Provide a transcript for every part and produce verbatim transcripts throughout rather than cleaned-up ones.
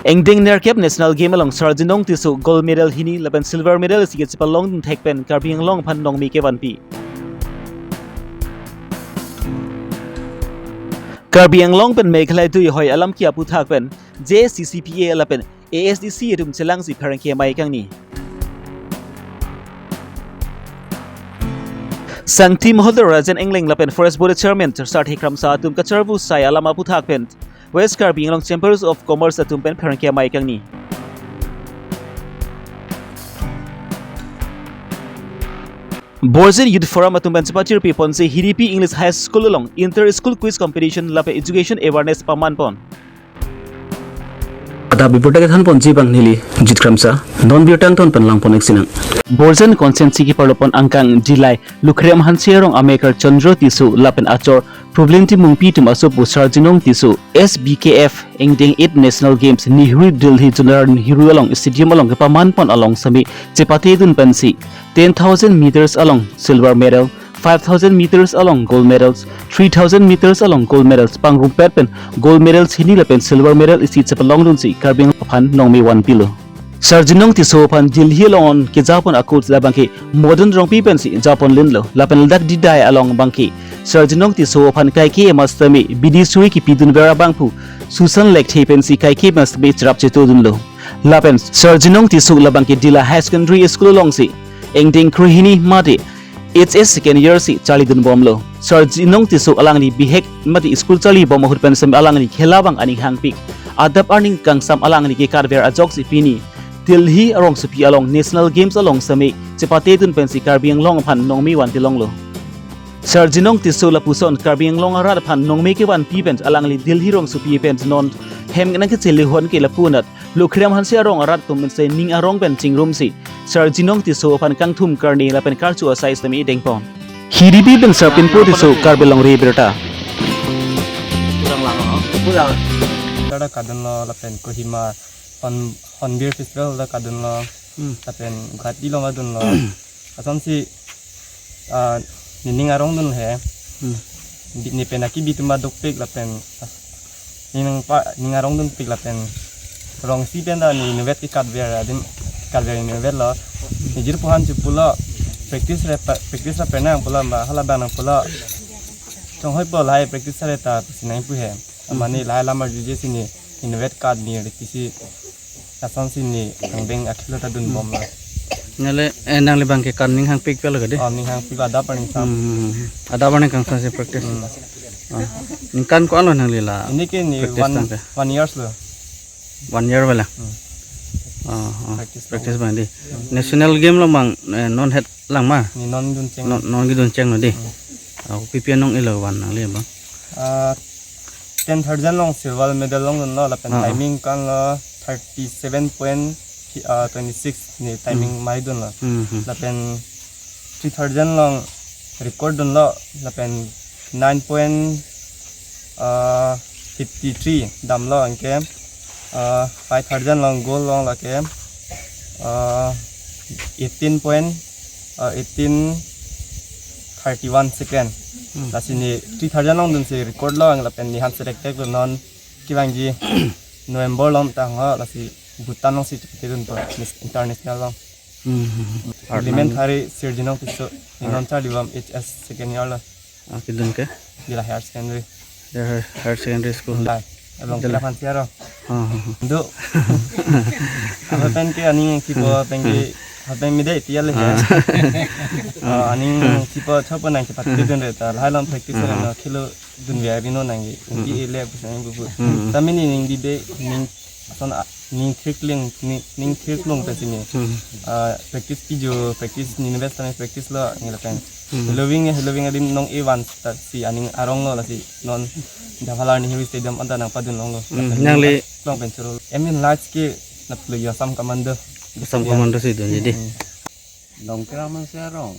Ingdeng nerkep National Game along Sarjinong Tisso gold medal hini lapen silver medal isi kachepalongdun thek pen Karbi Anglong aphan nongmi kevanpi. Karbi Anglong pen Meghalaya dui ahoi alam ke aputhak pen J C C P A lapen A S D C atum chelangsi pherangke amei kangni. Sangti Mahathir Rajen Engleng lapen Forest Board Chairman Sarthe Kramsa atum kacharvu sai alam aputhak pen West Karbi Anglong Chambers of Commerce atum pen pherangke amei kangni. Borzen Youth Forum atum pen chepachirpi ponsi Hiripi English High School along Inter School Quiz Competition lapen Education Awareness paman pon. Adap birta kethan ponji abang neli Jit Kramsa, non birta angton pen lang pon-ik sinang. Borzen constituency keparlo pon angkang Dillai, Lukrem Hanse arong amekar Chandra Tisso lapen achor Problem Timungpi atum asopo Sarjinong Tisso, S B K F, Ingdeng eight National Games, Nehru Delhi Jawaharlal Nehru along stadium along kepaman pon along semi chepatedun pensi ten thousand meters along silver medal, five thousand meters along gold medals, three thousand meters along gold medals pangrumpet pen gold medals hini lapen silver medal isi chepalongdunsi Karbi Anglong aphan nongmi vanpilo. Sarjinong Tisso aphan Delhi along kejapon akut labangke Modon Rongpi pensi japon linlo. Lapen ladak Dillai along abangke Sarjinong Tisso aphan kaike master mi bidi suri kipidunver abangphu Susan Lekthe pensi kaike master mi cherap chetodunlo. Lapen Sarjinong Tisso labangke Dillai High Secondary School alongsi ingdeng krehini mate H S second year si charlidunbomlo. Sarjinong Tisso alangli bihek mate school charlibom ahut pen semi alangli khela abang aning hangpik. Adap arni kangsam alangli kekatver ajoksi pini Delhi arongsopi along National Games along semi chepatedun pensi Karbi Anglong aphan nongmi vanpilonglo. Sarjinong Tisso lapuson Karbi Anglong arat aphan nongmi kevanpi pen alangli Delhi arongsopi pen non hem nangkechelihon ke lapu anat Lukrem Hanse arong arat atum pensi ning arong pen chingrumsi Sarjinong Tisso aphan kangthum karni lapen karchu asai semi dengpon. Hiripi pen Sarpinpo Tisso, Karbi Longri Abirta. Kurang lang, oh. Kurang. Tada kadunlo lapen Kohima Hon-, Hornbill Festival ta kadunlo. Hmm. Lapen Guwahati along adunlo. Asonsi, ah, nening arongdun he. Hmm. Bi-, ne pen akibi atum dopik lapen, ah, ning nangpa, ning arongdunpik lapen rongsi pen ta ne inutvet kekatver adim, kekatver inutvetlo. Ne jirpo aphan chepulo, practice re pa, practice re penang pulo ba hala abang nangpulo. Chonghoi po lahai practice re ta pusi nangpu he. Amani lahai lam arjuje si ne inutvet kat ni riti si asonsi ne angdeng akhilo ta dunbomlo. Nale, eh, nangli abangke kan ning hangpik pelo kade? Oh, ning hangpik adap arni sam. Hmm. Adap arni kangsam si practice. Hmm. Ah. Ningkan ko-anlo nangli la? Ini ke ne practice one, tangte? One years lo. One year bela? Hmm. Ah, ah. Practice. Practice abang dei. Hmm. National game along abang, eh, non het lang ma? Ne non duncheng. Non, non kedunchenglo dei. Hmm. Ah, kopi pi anong ilo van nangli abang? Ah, ten thousand along silver medal longdunlo, lapen, ah, ah, timing ko-anlo thirty seven point, ah, twenty six ne timing, hmm, maidunlo. Hmm, hmm. Lapen three thousand along record dunlo, lapen nine point, ah, fifty three damlo anke, ah, five thousand along gold long lake, ah, eighteen point, ah, eighteen thirty one second. Hmm. Lasi ne three thousand along dunsi record long lapen ne han serektek lo non kevangji November along ta ho lasi Bhutan alongsi chepatedunpo Miss International along. Hmm, hmm, hmm. Elementary Sarjinong Tisso, ne non charlibom H S second year lo. Ah, kedun ke? Dillai Higher Secondary. Dillai Higher Secondary School. Dillai. Abang Dillai. Kira Hanse arong. Ah, ah, ah. Do. Apa pen ke aning kipo pen ke, apa pen mide tial he. Ah. Ah, aning kipo chopo nangkepatedun re ta. Lahai lam practice, ah, na khelo dunver ri non nangji. Ingki, hmm, ele pusi nangji bubu. Hmm. Tame ne ning dibe ning ason a, ning thirklong, ning, ning thirklong pensi ne. Hmm. Ah, practice kijo, practice ne best time practice lo nangji lapen. Hmm. Halloween, Halloween adim nong-e van ta si aning aronglo lasi non Jawaharlal Nehru Stadium anta nangpadun longlo. Hmm. Lapen nangli long pen choro. Aim in lights ke naplo Assam Commando. Assam Commando si dunji dei. Hmm. Dongkram Hanse arong.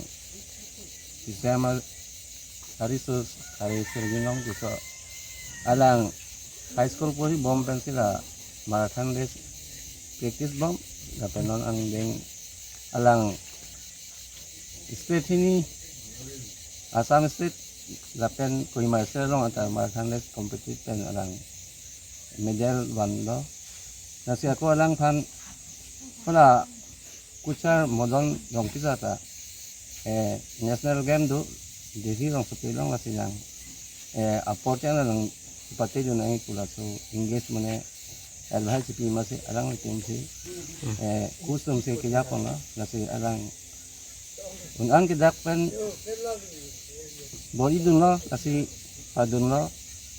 Sisema hari sus, hari Sarjinong Tisso. Alang high school poribom pensi la marathon race practice bom, lapen non angdeng alang state hini, Assam state, lapen Kohima state along anta marathon race compete pen alang medal vanlo. Lasi ako alangphan hala Kuchar Modon Rongkija ta, eh, national game do, Delhi rongsopi along lasi lang, eh, apor chang lang chepatedun nangji pu laso English mane advice chipi masi alanglitum si, eh, kusum si kejaponlo, lasi alang un-an ke dak pen bor-idunlo, lasi padunlo,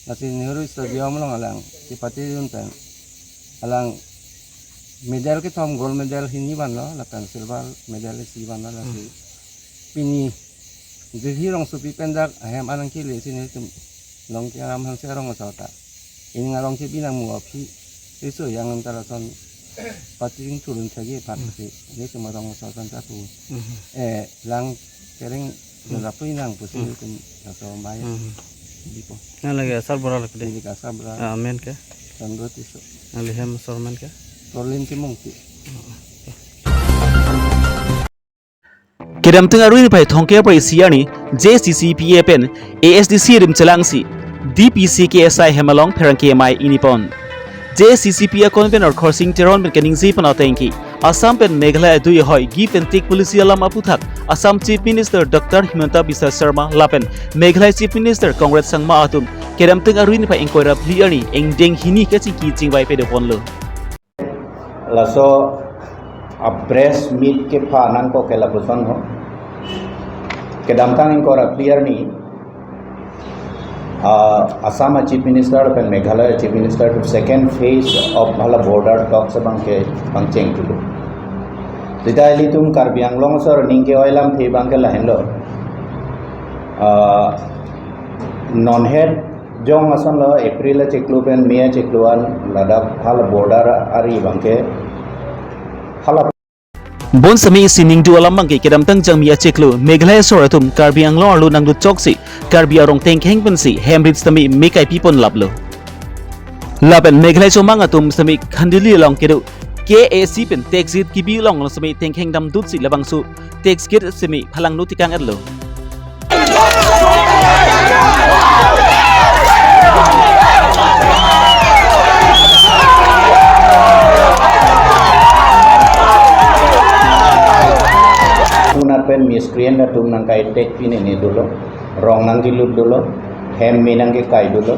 lasi Nehru Stadium along alang chepatedun pen alang medal kethom, gold medal hini vanlo, lapen silver medal isi vanlo, lasi pini Delhi rongsopi pen dak ahem alang kele si nelitum Longki Aram Hanse arong asor ta, ining arong kebi nangmu aphi riso yang ta lason pati ring turun saji aphan si nelitum arong asor pen ta pu, eh, lang kereng, hmm, nang rapui nang pusi, hmm, nelitum laso mai, hmm, dipo. Nang lake asarbura lake de. Neli ke asarbura. Ah, amen ke? Chandra Tisso. Nang lihem asor amen ke? Torlin Timungpi. Kedamtang arni phai thomkep ra isi arni J C C P A pen A S D C rim chelangsi D P C K S I hem along pherangke amei ingni pon. J C C P a convener Khorsing Teron pen kaningje pon atengke, Assam pen Meghalaya dui ahoi give and take policy alam aputhak Assam Chief Minister Doctor Himanta Biswa Sarma lapen Meghalaya Chief Minister Conrad Sangma atum kedamtang arni phai ingkoi ra phli arni ingdeng hini kachingki chingvai pado ponlo. Laso a press meet kepha nangkok ke lapuson ho. Kedamtang ingkoi ra phli arni, ah, Assam a Chief Minister pen Meghalaya Chief Minister to second phase of hala border talks abang ke pangcheng thulo. Sita ilitum Karbi Anglong asor aning ke-oi alamthe abang ke lahenlo. Ah, non het jong asonlo April achiklo pen May achiklo an ladak hala border ari abang ke hala. Bonsitame isi ningduk alam abang ke kedamtang Jangmi achiklo Meghalaya asor atum Karbi Anglong arlo nanglut choksi Karbi arong tengkheng pensi hem rit sitame me kaipi pon laplo. Lapen Meghalaya chomang atum sitame Khanduli along kedo K A C pen tax gate kebi along sitame tengkheng damdutsi labangso tax gate sitame phalangno tekang etlo. Punat pen miscreant atum nangkai attack pine ne dolo, rong nangkelut dolo, hem me nangkekai dolo,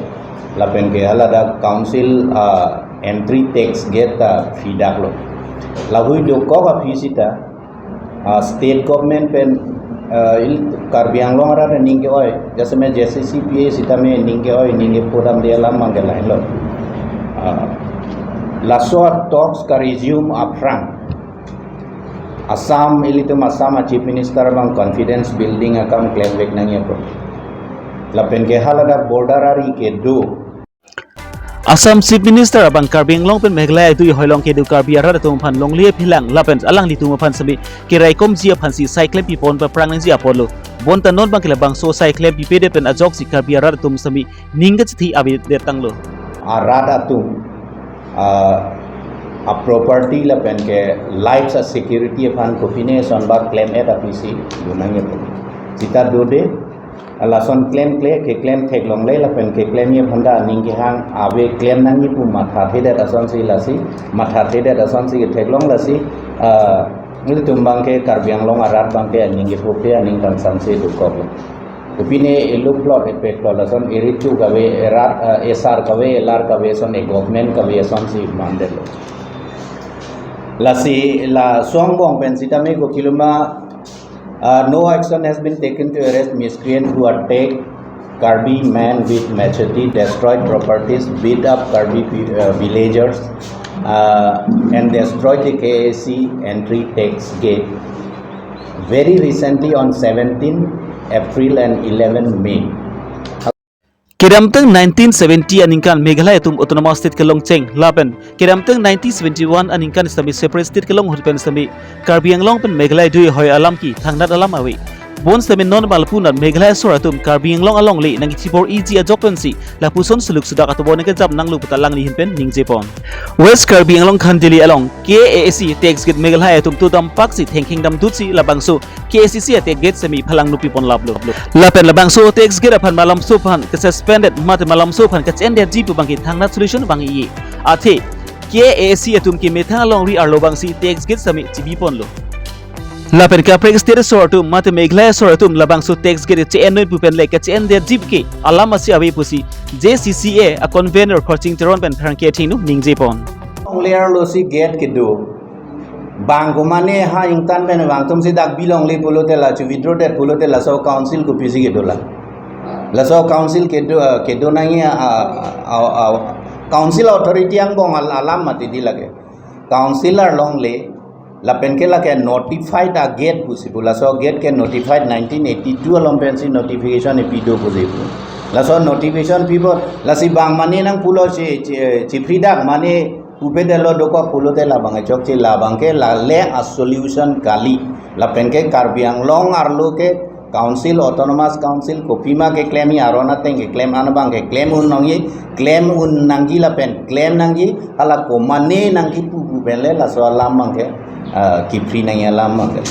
lapen ke haladak council, ah, entry tax gate ta phi daklo. Lahui dokok aphi sita, ah, state government pen, ah, il Karbi Anglong arat aning ke-oi, jasemet J C C P A sitame aning ke-oi, aning kepudam dia lam mangke lahenlo. Ah, laso talks ka resume aphrang Assam, ilitum Assam a Chief Minister abang confidence building akam klemvek nangji apot. Lapen ke haladak border ari kedo Assam Chief Minister abang Karbi Anglong pen Meghalaya dui ahoi along kedo Karbi arat atum aphan longle aphilang lapen alanglitum aphan sitame keraikomji aphansi sai klem pipon paphrang nangji apotlo. Bonta non abang ke labangso sai klem pipedet pen ajoksi Karbi arat atum sitame ning kachethi avedet tanglo. Arat atum, ah, a property lapen ke life a security aphan kopine asonbak klem-et apisi dun nangji apot. Sita dode, lason klemkle, keklem theklongle lapen keklemji aphanta aning kehang ave, klem nangji pu mathathedet asonsi lasi, mathathedet asonsi ketheklong lasi, ah, ilitum abang ke Karbi Anglong arat abang ke aning kephope aning kangsamse dokok. Kopine eluk plot epek plot lason eritu kave, erat, ah, esar kave, elar kave ason, e government kave asonsi mandetlo. Lasi laso angbong pen sitame ko kiloma, uh, no action has been taken to arrest miscreant who attack Karbi man with machete, destroyed properties, beat up Karbi pe-, uh, villagers, uh, and destroyed the K A C entry tax gate. Very recently on seventeen April and eleven May. Kedamtang nineteen seventy aningkan Meghalaya atum Autonomous State kelongcheng lapen kedamtang nineteen seventy-one aningkan sitame separate state kelonghut pen sitame Karbi Anglong pen Meghalaya dui ahoi alam ke thangnat alam ave. Bonsitame non malpunat Meghalaya asor atum Karbi Anglong alongle nangkethibor-iji ajok pensi lapuson suluk sudak atobo nangkejap nanglo puta alangli ahin pen ningjepon. West Karbi Anglong Khanduli along K A A C tax gate Meghalaya atum to dampaksi thengkheng damdutsi labangso K A C C a tax gate sitame phalangno pipon laplo. Lapen labangso tax gate aphan malomso aphan ke suspended mate malomso aphan kachendetji pu abangke thangnat solution abang iye. Athe K A A C atum ke methang alongri arlo abangsi tax gate sitame chibi ponlo. Lapen kaprek state asor atum mate Meghalaya asor atum labangso tax gate che-en noi pu pen le kache-en det jip ke alam asi ave pusi J C C A a convener Khorsing Teron pen pherangke athengno ningje pon. Longle arlo si gate kedo. Bang komane ha ingtan pen bang atum si dak bi longle pulote la chu withdraw det pulote laso council kopisi kedo la. Laso council kedo, ah, kedo nangji, ah, ah, ah, ah, council authority angbong al-, alam mati di lake. Council arlongle, lapen ke lake notified a gate pusi pu, laso gate ke notified nineteen eighty-two along pensi notification ipi do pusi pu. Laso notification pipo, lasi bang mane nangpulo si, si, si free dak mane pupe detlo dokok pulote labang chokche, labang ke la le a solution kali. Lapen ke Karbi Anglong arlo ke council, autonomous council, kopima keklem, aron ateng keklem, anbang keklem un nangji, klem un nangji lapen klem nangji, hala komane nangji pu pu pen le laso alam abang ke, ah, ki-free nangji alam abang ke.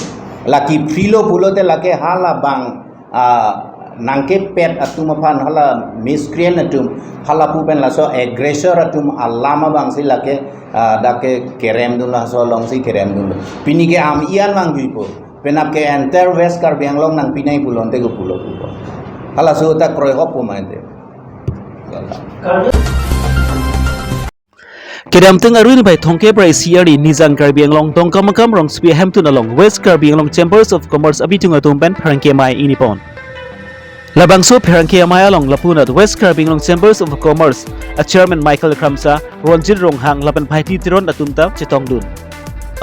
La ki-free lo pulote lake halabang, ah, nangkepet atum aphan, hala miscreant atum, hala pu pen laso aggressor atum alam abangsi lake, ah, dak ke kerem dun, laso alongsi kerem dun. Pini ke am ian vangjuipo. Penap ke entire West Karbi Anglong nangpi nangji pulote kopulo pupo. Halaso ta kroihop pu mate. Kedamtang arni bai thomkep ra isi arni Nijang Karbi Anglong Dongkamukam rongsopi ahemtun along West Karbi Anglong Chambers of Commerce abitung atum pen pherangke amei ingni pon. Labangso pherangke amei along lapunat West Karbi Anglong Chambers of Commerce a Chairman Michael Kramsa, Ronjit Ronghang lapen Bhaiti Teron atum ta chetongdun.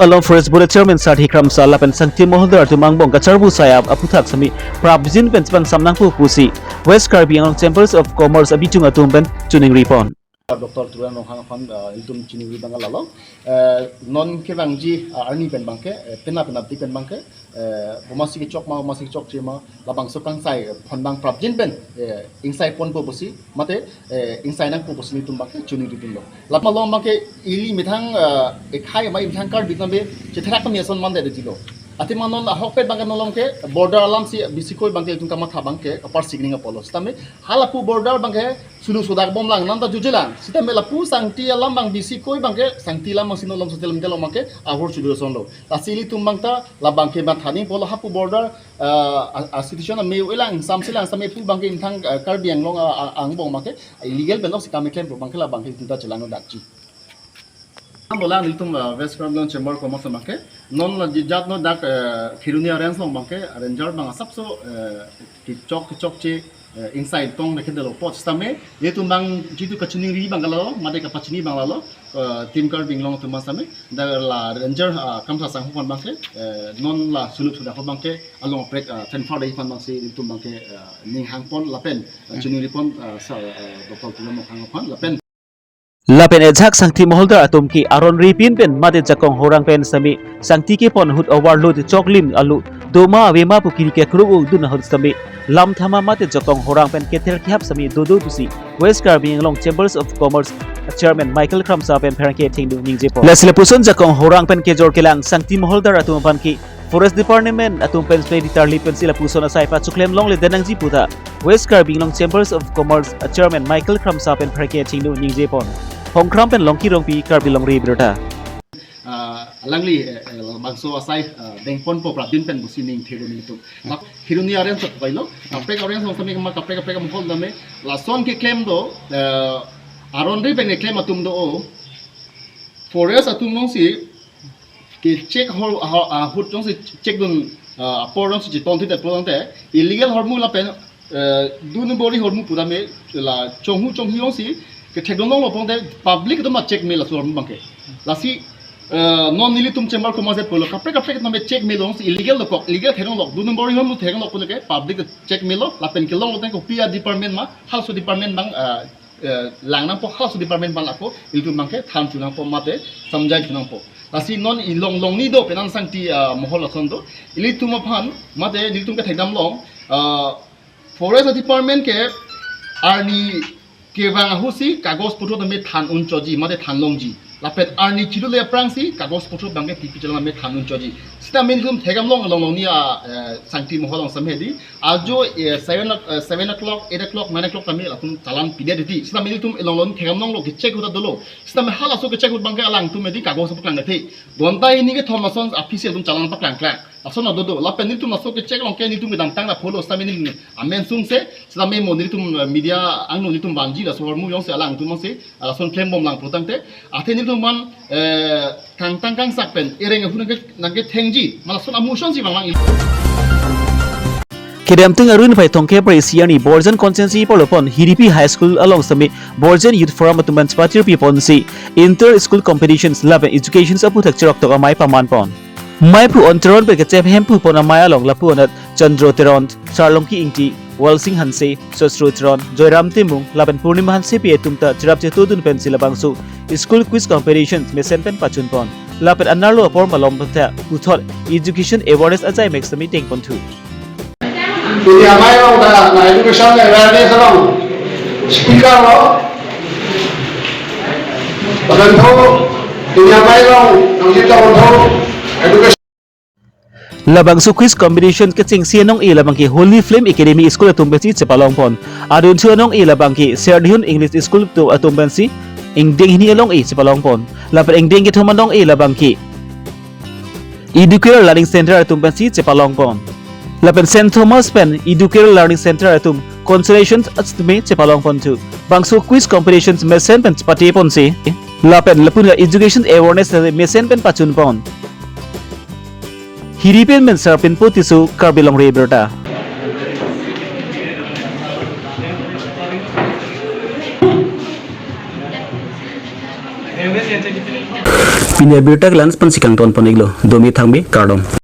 Along Forest Board a Chairman Sarthi Kramsa lapen Sangti Moholdar atum angbong kacharbu asai aphuthak sitame prapjin pen chepangsam nangpo pusi West Karbi Anglong Chambers of Commerce abitung atum pen choningri pon. Doctor Tuliram Ronghang aphan, ah, ilitum choningri abang lalo. Eh, non kevangji, ah, arni pen abang ke, eh, penap penapdi pen abang ke, eh, bomasi kechok ma, bomasi kechokche ma, labangso kangsai, eh, phon abang prapjin pen, eh, ingsai ponpo pusi, mate, eh, ingsai nangpo pusi nelitum abang ke choningri dunlo. Lapen along abang ke ili methang, eh, ekhai ma methang Karbi tame chetherak kami ason mandet detlo. Athema non ahokpet abang ke non along ke border alam si bisi koi abang ke itum kamatha abang ke kapar signing apotlo. Sitame halapu border abang ke sunu sodak bomlang nang ta jujelang. Sitame lapu Sangti alam abang bisi koi abang ke Sangti alam abang si non along sotelam telong abang ke ahur sudu sonlo. Lasi ilitum abang ta labang ke matha nangpo, lahapu border, ah, a, a situation ame ulang samselang sitame pu abang ke methang, ah, Karbi Anglong, ah, ah, angbong abang ke illegal pen lok si kam keklem abang ke labang ke itum ta chelang dakji. Bola nelitum, ah, West Karbi Anglong Chamber Commerce abang ke non la jijat no dak, eh, Khironia Range along abang ke ranger abang asapso, eh, kechok kechokche, eh, ingsai tong neke delo apot sitame nelitum abang jitu kachoningri abang ke lalo, mate kapachini abang lalo, eh, Team Karbi Anglong atum sitame dak la ranger, ah, Kramsa Sangho aphan abang ke, eh, non la sunu sodak abang ke along aprek, ah, tenfar dei aphan abang si nelitum abang ke, eh, ning hangpon lapen, eh, choningri pon, ah, sa, eh, Doctor Tuliram Ronghang aphan lapen Lapen ajahak Sangti Moholdar atum ke aron ripin pen mate jakong horang pen sitame Sangti kepon ahut overload choklim alu doma avema pu kiri kekruk dun ahut sitame lam thama mate jakong horang pen kether kehap sitame dodo pusi West Karbi Anglong Chambers of Commerce Chairman Michael Kramsa pen pherangke athengno ningje pon. Lasi lapuson jakong horang pen kejor kelang Sangti Moholdar atum aphan ke Forest Department atum pen sitame ritarli pensi lapuson asai pachoklem longle det nangji pu ta West Karbi Anglong Chambers of Commerce a Chairman Michael Kramsa pen pherangke athengno ningje pon. Hongkram pen Longki Rongpi, Karbi Longri Abirta. Ah, alangli, eh, eh, labangso asai, ah, dengponpo prapjin pen pusi ning thero nelitum. Khironia Range sat pailo, kaprek Range song sitame ma kaprek kaprek mahol dame, lason keklem do, eh, aron ri pen keklem atum do o. Forest atum along si ke check hor, ha, ahut along si check dun, ah, apor along si cheton thit apor along te illegal hormu lapen, eh, dun bori hormu pu tame la chonghu chonghu along si kethek dun longlo pon te public atum ma check me laso hormu abang ke. Lasi, eh, non nelitum Chamber Commerce pulo kaprek kaprek tame check me along si illegal dokok, illegal theklong lok, dun bori hormu theklong lok pon ke public check melo lapen kelonglo tangte kopi a department ma, halaso department abang, eh, eh, lang nangpo, halaso department abang ako, ilitum abang ke than chu nangpo mate, samjai chu nangpo. Lasi non ilong long ni do penan Sangti, ah, Mohol ason do. Ilitum aphan, mate ilitum kethekdam long, ah, Forest Department ke arni kevang ahut si kagos puthot tame than un choji, mate than longji. Lapen arni chedolo aphrangsi kagos potro abangke tipi chalon ame thandun choji. Sitame nelitum thekdam long along along ni a, eh, sangti mohol along sitame di. Ajo, eh, seven o-, eh, seven o'clock, eight o'clock, nine o'clock tame latum chalon pidet di. Sitame nelitum along along thekdam longlo, kechek ahut dolo. Sitame halaso kechek ahut abangke alangtum di kagos paklang kethe. Gonta hini kethom ason official atum chalon paklang klang. Lason dodo, lapen nelitum laso kechek along ke nelitum kedamtang ta pholo sitame nelitum amen sungse, sitame mo nelitum, eh, media angno nelitum vanji laso ahormu jongsi alangtum jongsi, ah, lason klembom lang putangte, athe nelitum man, eh, kangtang kangsak pen, ereng ahun nangke, nangkethengji, ma lason amu asonsi vangvang. Kedamtang arni phai thomkep ra isi arni Borjan constituency pulo pon Hiripi High School along sitame Borjan Youth Forum atum pen chepatirpi ponsi inter school competitions lapen education aputhak cheroktok amei paman pon. Meiphu Antaron pen kechep hemphu pon amei along lapu anat Chandro Teron, Sarlongki Ingti, Walsing Hanse, Sosro Teron, Joyram Timung, lapen Purnima Hansepi atum ta cherap chetodun pensi labangso school quiz competition mesen pen pachun pon. Lapen anerlo apor malom pen ta puthot education awareness ajai mek sitame teng ponthu. Pini amei along ta na education awareness along speaker lo. Lapen tho, pini amei along nangji tong tho education. Labangso quiz competition kechengsi anong-e labangke Holy Flame Academy School atum pensi chepalong pon. Adunthu anong-e labangke Serdihun English School atum, atum pensi ingdeng hini along-e chepalong pon. Lapen ingdeng kethom anong-e labangke Educator Learning Center atum pensi chepalong pon. Lapen Saint Thomas pen Educator Learning Center atum consolation sitame chepalong ponthu. Bangso quiz competition mesen pen chepate ponsi. Lapen lapu anat education awareness mesen pen pachun pon. Hiripi pen Sarpinpo Tisso, Karbi Longri Abirta. Pini abirta ke la-an pensi kangton pon-iklo, dome thangme, kardom.